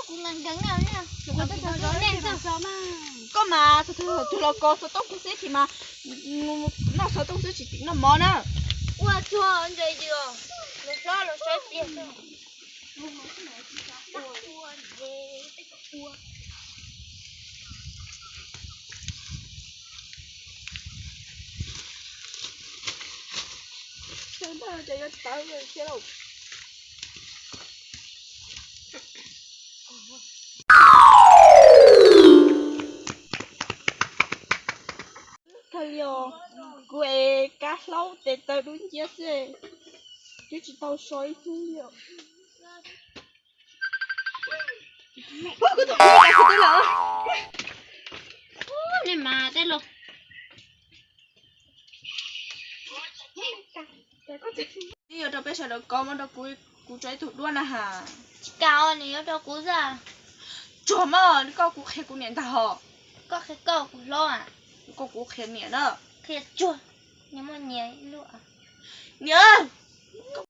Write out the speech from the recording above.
Koj mas tug los kos xov tooj kuv xwb tsis mas noj xov tooj xwb tsis tim noj mov na. Ua tsuag ntse yws, los hlob los saib tiag. Kawg li os, kuv es kab hlaub tes taw dub nciab xwb, twb tsis tau so ib hnub li. Kuv tus qub tas kuv twb lawm. Nej mas tej lus. Twb yuav rau peb sawv daws kov muab rau kuv, kuv tso ib tug duab na has. Tsis kam os, nws yuav rau kuv xwb. Tsuag mas, koj kuv qhia kuv niam ntag hos. Koj qhia koj, kuv hlob. Koj kuv qhia niam na. Qhia tsuag, nws muaj niam ib lub. Niam.